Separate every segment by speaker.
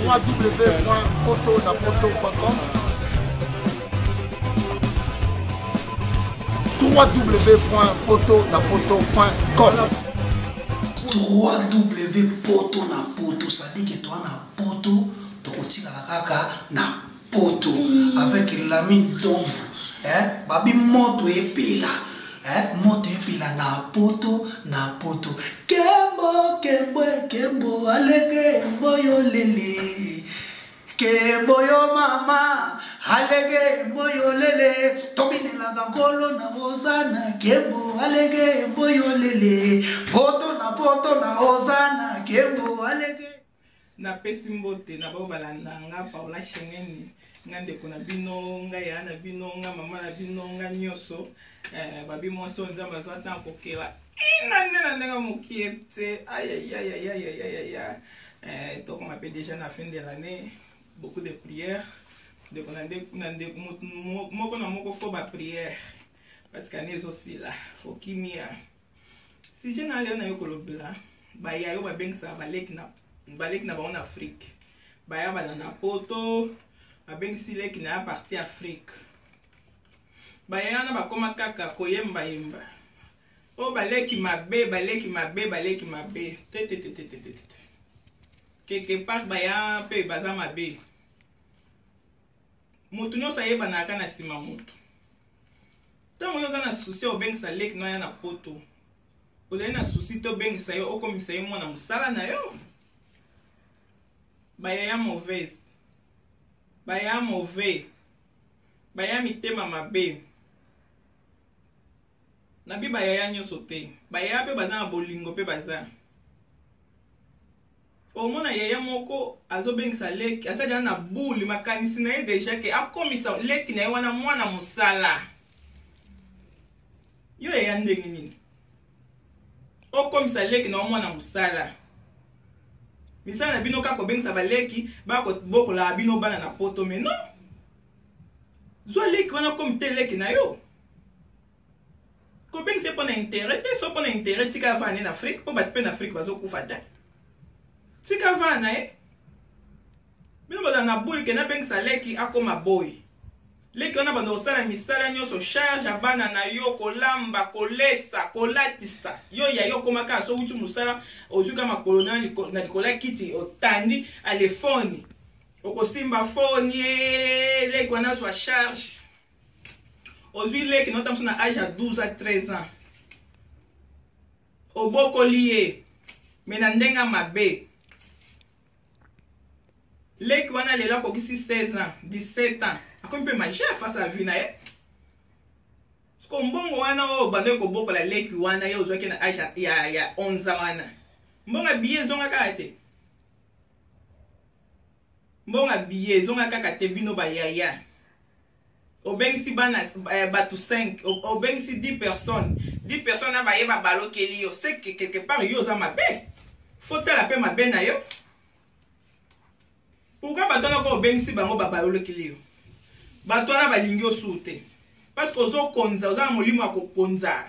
Speaker 1: www.potonapoto.com www.potonapoto.com
Speaker 2: 3w poto na poto sadike toa na poto tokotikala kaka na poto avec Lamine Domvu eh, babi moto epela eh, moto epela na poto na poto kembo kembo kembo alege mboyo lele kembo yo mama alege mboyo lele tobinelaka nkolo na ozana kembo alege mboyo lele poto na poto na ozana kembo alege.
Speaker 3: Napesi mbote na baoyo balanda nga Paola Shengeni, nga ndeko na bino, nga yaya na bino, nga mama na bino, nga nyonso. Eh, babi mwasi oyo Nzambe azwa ntango kokela ina nde na ndenge mokie te. Ayayayayayayaya. Eh, tokoma mpe déjà na fin de l'année, beaucoup de prières. Ndeko na ndeko na ndeko moko na moko fo ba prière parce que année ezosila, fo kimia. Sujet na lelo nayo kolobela ba yayo babengisaka baleki na baleki na bango na Afrique. Baya baza na poto, babengisi leki na ya parti Afrique. Baya wana bakoma kaka koyemba yemba. O baleki mabe, baleki mabe, baleki mabe. Te te te te te te te. Quelque part baya pe baza mabe. Moto nyonso ayebanaka na sima moto. Tango yo oza na souci ya obengisa leki no aya na poto, ozali na souci te obengisa ye okomisa ye mwana musala na yo? Ba yaya mauvaise, ba yaya mauvais, ba yaya mitema mabe. Nabi ba yaya nyoso te, ba yaya pe baza na bolingo pe baza. Omona yaya moko azobengisa leki, aza deja na boule, makanisi na ye deja ke akomisa leki na ye wana mwana mosala. Yo yaya ndenge nini? Okomisa leki na yo mwana mosala. Misala na bino kaka kobengisa baleki, bakobokolaka bino bana na poto, mais non. Zwa leki wana comme te leki na yo. Kobengisa ye mpo na interet te, so mpo na interet tika avanda na Afrique, mpo bato mpe na Afrique bazokufa te. Tika avanda na ye. Bino bozala na boule ke nabengisa leki akoma boy. Leki wana banda kosala misala nyonso, charge ya bana na yo, kolamba, kolesa, kolatisa. Yo ya yo okoma kaka so wuti mosala, ozwi kaka makolo na likolo ya kiti, otandi alefoni. Okosimba foni, leki wana azwa charge. Ozwi leki na otambusa na age ya 12 à 13 ans. Obokoli ye, mais na ndenge ya mabe. Leki wana lelo akokisi 16 ans, 17 ans. Akomi mpe majeur face à vie na ye. Siko mbongo wana oyo obandaki kobokola leki wana ye ozwaki na age ya 11 ans wana. Mbongo ya billet ezonga kaka te. Mbongo ya billet ezonga kaka te bino ba yaya. Obengisi bana batu 5, obengisi 10 personnes, 10 personnes na baye babalokeli yo, c'est que quelque part yo oza mabe. Faut tala pe mabe na yo. Pourquoi bato wana ko obengisi bango babalokeli yo? Bato wana balingi yo suu te. Parce que ozokonza, oza na molimo ya kokonza.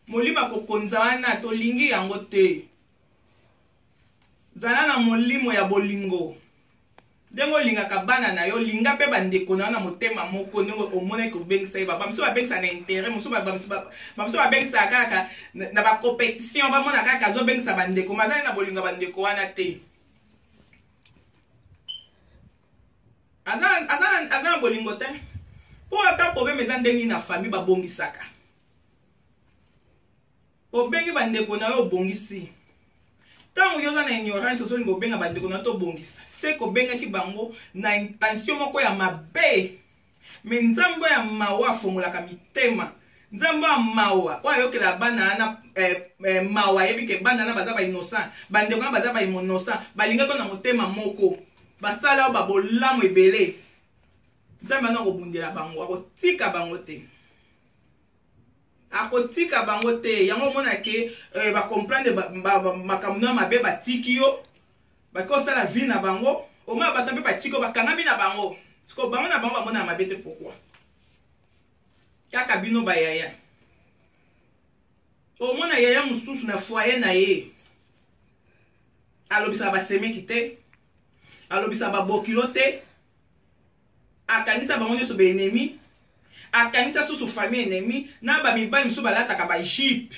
Speaker 3: Molimo ya kokonza wana tolingi yango te. Zala na molimo ya bolingo. Ndenge olingaka bana na yo, linga pe bandeko na yo na motema moko ndenge omonaki kobengisa ye. Ba mosusu babengisa na interet, mosusu ba mosusu babengisaka kaka na ba competition, bamona kaka azobengisa bandeko, mais azali na bolingo ya bandeko wana te. Aza na bolingo te. Po ata problème eza ndenge nini na famille babongisaka. Obengi ba ndeko na yo obongisi. Tango yo oza na ignorance ozolinga obenga ba ndeko na yo tobongisa. Se kobengaki bango na intention moko ya mabe. Mais Nzambe ya mawa afongolaka mitema. Nzambe ya mawa oyo ayokela bana wana mawa, ayebi ke bana wana baza ba innocent, ba ndeko wana baza ba innocent, balingaki na motema moko. Basala yo ba bolamu ebele. Nzambe wana akobundela bango, akotika bango te. Akotika bango te. Yango omona ke ba comprendre makambo na mabe batiki yo, baki kosala vie na bango. Omona bato mpe batiki yo, bakangami na bango. Siko bango na bango bamona mabe te pourquoi? Kaka bino ba yaya. Omona yaya mosusu na foyer na ye alobisaka basemeki te. Alobisa babokilo te. Akangisa bango nyonso ba ennemi. Akangisa susu famille ennemi na ba mibali mosusu balataka ba jupe.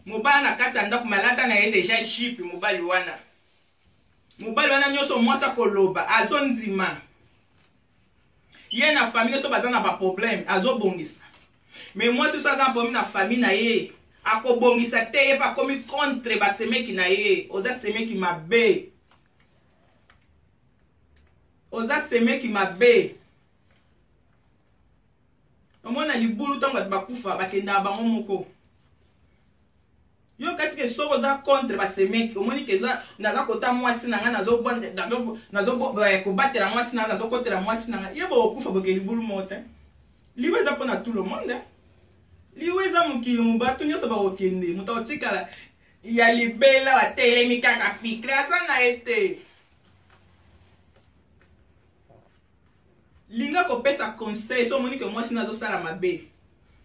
Speaker 3: Mobali na kati ya ndako malata na ye deja jupe mobali wana. Mobali wana nyonso mwasi akoloba azondima. Ye na famille nyonso baza na ba problème azobongisa. Mais mwasi mosusu aza na problème na famille na ye akobongisa te ye pe akomi contre ba semeki na ye. Oza semeki mabe. Oza semeki mabe. Omona libulu ntango bato bakufa bakendaka bango moko. Yo kati ke soki oza contre basemeki omoni ke naza kota mwasi na ngai nazo eh, kobatela mwasi na ngai nazokotela mwasi na ngai ye bokokufa boke libulu moko te. Liwa eza mpo na tout le monde. Liwa eza mokili bato nyonso bakokende moto akotikala ya libela batelemi kaka pikre aza na ye te. Linga kopesa conseil so omoni ke mwasi na azosala mabe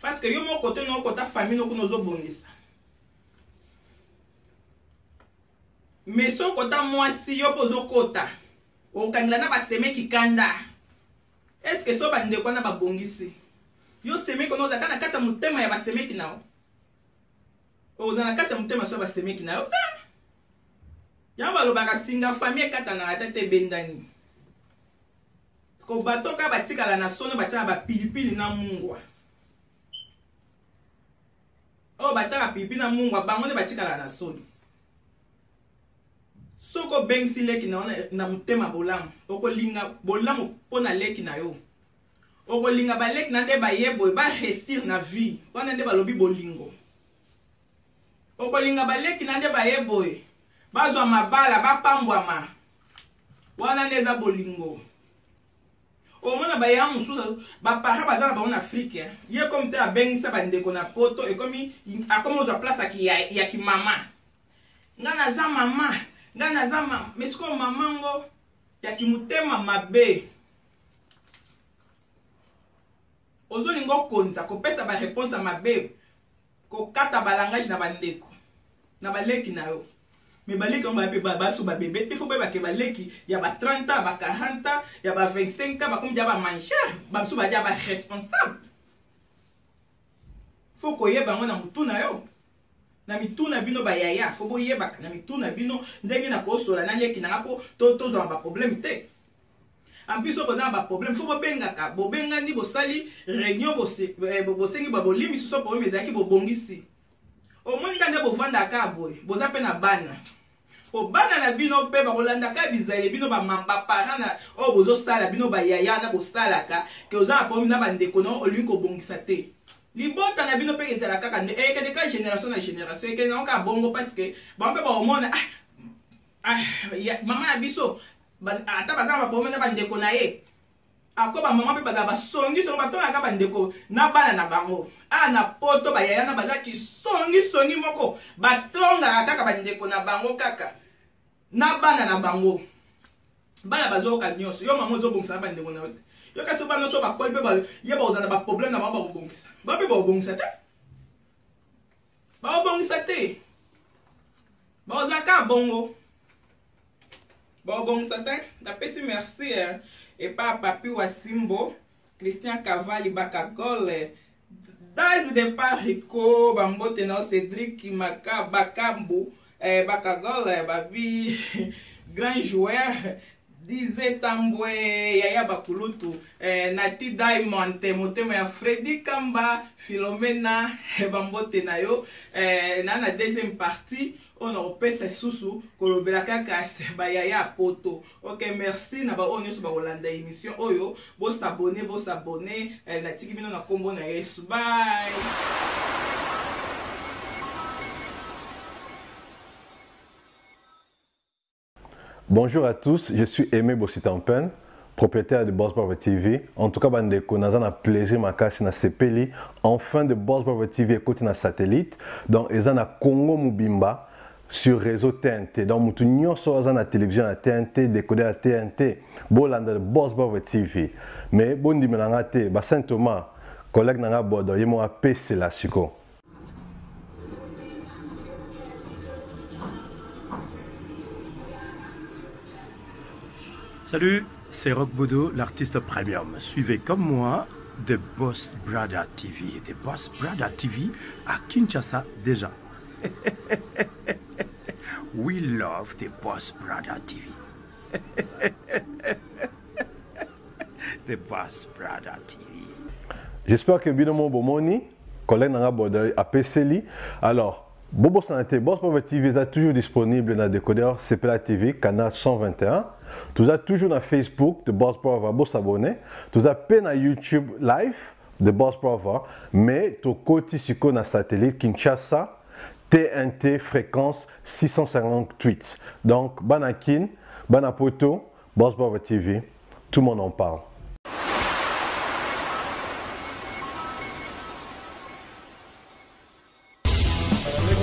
Speaker 3: parce que yo moko kote na okota famille no kuna ozobongisa mais so okota mwasi yo mpe ozokota okangela na basemeki kanda est ce que so bandeko wana babongisi yo semeki wana ozalaka na kati ya motema ya basemeki na yo oza na kati ya motema so ya basemeki na yo te yango balobaka singa famille ekatanaka ata te ebendani ko bato kaka batikala na sono batiaka bapilipili na mungwa oyo batiaka pilipili na mungwa bango nde batikala na soni soki obengisi leki na yo na motema bolamu okolinga bolamu mpo na leki na yo okolinga baleki na nde baye boye ba réussir na vie wana nde balobi bolingo okolinga baleki na nde baye boye bazwa mabala bapambwama wana nde eza bolingo omona baya mosusu baparent baza na bango na afrike eh. ye komi te abengisa bandeko na poto ekomi akomi ozwa place ya, ya kimama nga naza mama nga naza mama mais sikoyo mama ngo ya kimotema mabe ozolinga okonza kopesa bareponse ya mabe kokata balangage na bandeko na baleki na yo me baleki yango baye mpe baso babebe te fo bayeba ke baleki ya ba 30 ans ba 40 ans ya ba 25 ans bakomi dia ba mangeur bamosusu badia ba responsable fo koyeba yango na motu na yo na mitu na bino bayaya fo boyebaka na mitu na bino ndenge na kosola na leki na nga mpo tozwa baproblème te En plus oyo boza na ba problème faut bobengaka bobengani bosali réunion eh, bosengi ba bolimbisi so problème ezalaki bobongisi omoni ka nde bovandaka kaka boye boza mpe na bana po bana na bino mpe bakolanda kaka bizaleli bino baparent na oyo bozosala bino bayaya na bosalaka ke oza na problème na bandeko na olingi kobongisa te libota na bino mpe ezala kaka nde ekende kaka génération na génération ekende nango kaka bongo parce que bango mpe bakomona ah, ah, mama na biso ata baza na baproblème na bandeko na ye ako bamama mpe bazala basongisongi batongaka bandeko na bana na bango a na poto bayaya na baza kisongisongi moko batongaka kaka bandeko na bango kaka na bana na bango bana bazoyoka nyonso yo mama ozobongisa na bandeko na yo te yo kasi bana nyonso bakoli mpe ye bakozala na baproblème na bango bakobongisa ba mpe bakobongisa te bakobongisa te bakozala kaka bongo Bobongisa te napesi merci eh, epa papi wasimbo christian kavali bakagol Dazi de Parico bambote na Cédric Maka Bakambu eh, Bakagol eh, babi grand joueur Dize Tambwe yaya bakulutu eh, Nati Diamond eh, motema ya Freddy Kamba Philomena eh, bambote na yo eh, na na deuxième partie oyo nakopesa lisusu kolobela kaka bayaya ya poto ok merci na baoyo nyonso bakolanda émission oyo bosabone bosabone eh, natiki bino na nkombo na yesu bye
Speaker 4: Bonjour à tous, je suis Aimé Bossitampen, propriétaire de Boss Bravo TV. En tout cas, bandeko, naza na plaisir makasi na sepeli. Enfin de Boss Bravo TV ekoti na satellite. Donc eza na Congo mobimba sur réseau TNT. Donc mutu nyonso aza na télévision ya TNT, décodeur ya TNT, bolanda Boss Bravo TV. Mais bondimela nga te, ba Saint Thomas, collègue na nga Bodo, ye mo apesela siko.
Speaker 5: Salut, c'est Rock Bodo, l'artiste premium. Suivez comme moi The Boss Brother TV. The Boss Brother TV à Kinshasa déjà. We love The Boss Brother TV. The Boss Brother TV.
Speaker 4: J'espère que bino mo bomoni collègue nanga bodoy apeseli. Alors bobosana te, Boss Brother TV eza toujours disponible na décodeur CPLA TV canal 121. Toza toujours na Facebook The Boss Brother, bo s'abonner. Toza pe na YouTube live The Boss Brother, mais tokoti sikoyo na satellite Kinshasa TNT fréquence 658. Donc bana Kin, bana Poto, Boss Brother TV, tout le monde en parle.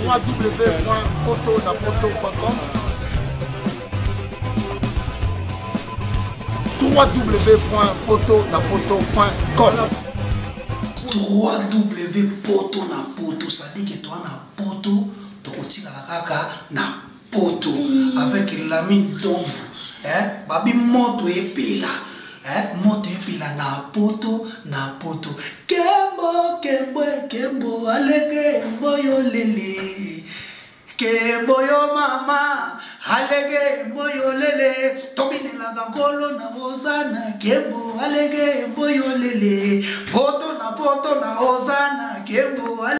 Speaker 1: www.potonapoto.com www.potonapoto.com
Speaker 2: 3w poto na poto, c'est-à-dire que toa na poto, tokotikala kaka na poto avec Lamine Donvu, eh? Babi moto epela, eh? Moto epela na poto, na poto. Kembo, kembo, kembo, alege mboyo lele. Kembo yo mama, alege mboyo lele. Tobinelaka nkolo na Hosanna, kembo, alege mboyo lele. Poto na poto na Hosanna, kembo, alege.